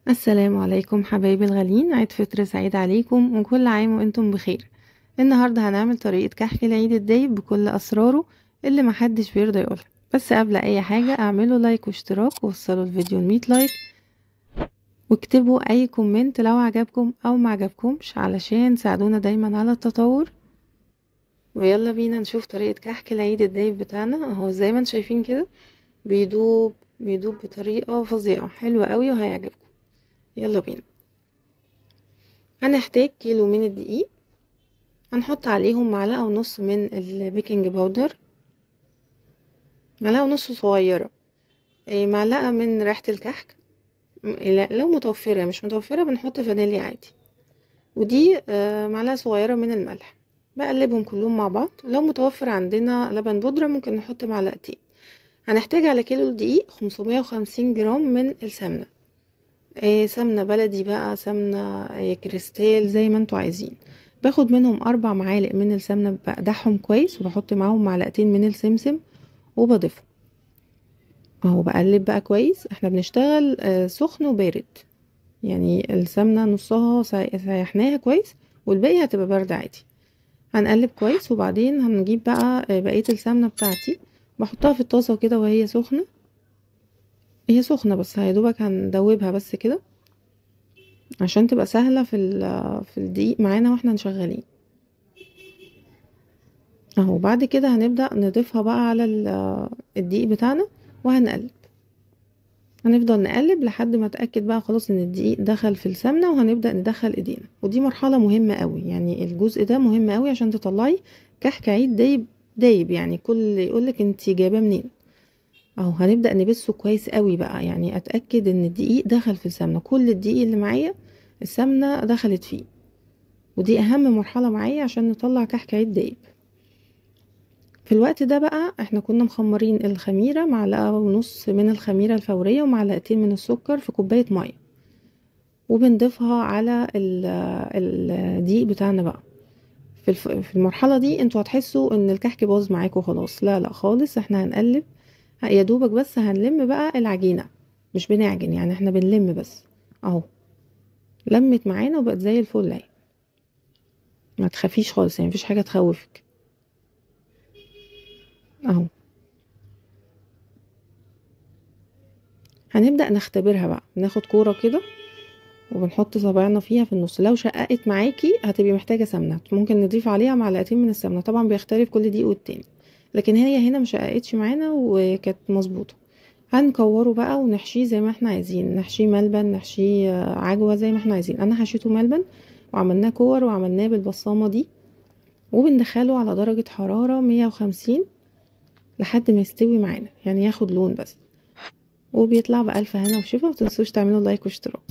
السلام عليكم حبايبي الغاليين، عيد فطر سعيد عليكم وكل عام وانتم بخير. النهارده هنعمل طريقة كحك العيد الدايب بكل اسراره اللي محدش بيرضى يقولها. بس قبل اي حاجة اعملوا like واشتراك ووصلوا الفيديو ل 100 like، واكتبوا اي comment لو عجبكم او ما عجبكمش علشان تساعدونا دايما على التطور. ويلا بينا نشوف طريقة كحك العيد الدايب بتاعنا. اهو زي ما انتم شايفين كده بيدوب بيدوب بطريقة فظيعة، حلوة قوي وهيعجبكم. يلا بينا. هنحتاج كيلو من الدقيق، هنحط عليهم 1.5 معلقة من ال baking powder، 1.5 معلقة صغيرة، معلقة من ريحة الكحك لو متوفرة، مش متوفرة بنحط فانيليا عادي، ودي معلقة صغيرة من الملح. بقلبهم كلهم مع بعض. لو متوفر عندنا لبن بودرة ممكن نحط 2 معلقة. هنحتاج على كيلو الدقيق 550 جرام من السمنة، سمنة بلدي بقى، سمنة كريستال، زي ما انتوا عايزين. باخد منهم 4 معالق من السمنة، بقدحهم كويس وبحط معاهم 2 معلقة من السمسم وبضيفهم اهو. بقلب بقى كويس. احنا بنشتغل سخن وبارد، يعني السمنة نصها سيحناها كويس والباقي هتبقى باردة عادي. هنقلب كويس وبعدين هنجيب بقى بقية السمنة بتاعتي، بحطها في الطاسة كده وهي سخنة. هي سخنة بس يا دوبك هندوبها بس كده عشان تبقى سهلة في الدقيق معانا واحنا شغالين اهو. بعد كده هنبدأ نضيفها بقى على الدقيق بتاعنا وهنقلب. هنفضل نقلب لحد ما اتأكد بقى خلاص ان الدقيق دخل في السمنة، وهنبدأ ندخل ايدينا. ودي مرحلة مهمة قوي، يعني الجزء ده مهم قوي عشان تطلعي كحك عيد دايب دايب، يعني كل يقولك انتي جايباه منين. اهو هنبدأ نبسه كويس قوي بقى، يعني اتأكد ان الدقيق دخل في السمنة، كل الدقيق اللي معايا السمنة دخلت فيه. ودي اهم مرحلة معايا عشان نطلع كحك عيد دايب. في الوقت ده بقى احنا كنا مخمرين الخميرة، 1.5 معلقة من الخميرة الفورية و2 معلقة من السكر في كوباية مية، وبنضيفها على الدقيق بتاعنا بقى. في المرحلة دي انتوا هتحسوا ان الكحك باظ معاكم خلاص. لا لا خالص، احنا هنقلب يا دوبك بس، هنلم بقى العجينة، مش بنعجن يعني، احنا بنلم بس اهو. لمت معانا وبقت زي الفل اهي، ما تخافيش خالص، يعني مفيش حاجة تخوفك اهو. هنبدأ نختبرها بقى، ناخد كورة كده وبنحط صابعنا فيها في النص. لو شققت معاكي هتبقي محتاجة سمنة، ممكن نضيف عليها 2 معلقة من السمنة، طبعا بيختلف كل دقيق والتاني، لكن هي هنا مشققتش معانا وكانت مظبوطة. هنكوره بقى ونحشيه زي ما احنا عايزين، نحشيه ملبن، نحشيه عجوة، زي ما احنا عايزين. انا حشيته ملبن وعملناه كور وعملناه بالبصامة دي، وبندخله على درجة حرارة 150 لحد ما يستوي معانا، يعني ياخد لون بس، وبيطلع بألف هنا وشفا. ومتنسوش تعملوا like واشتراك.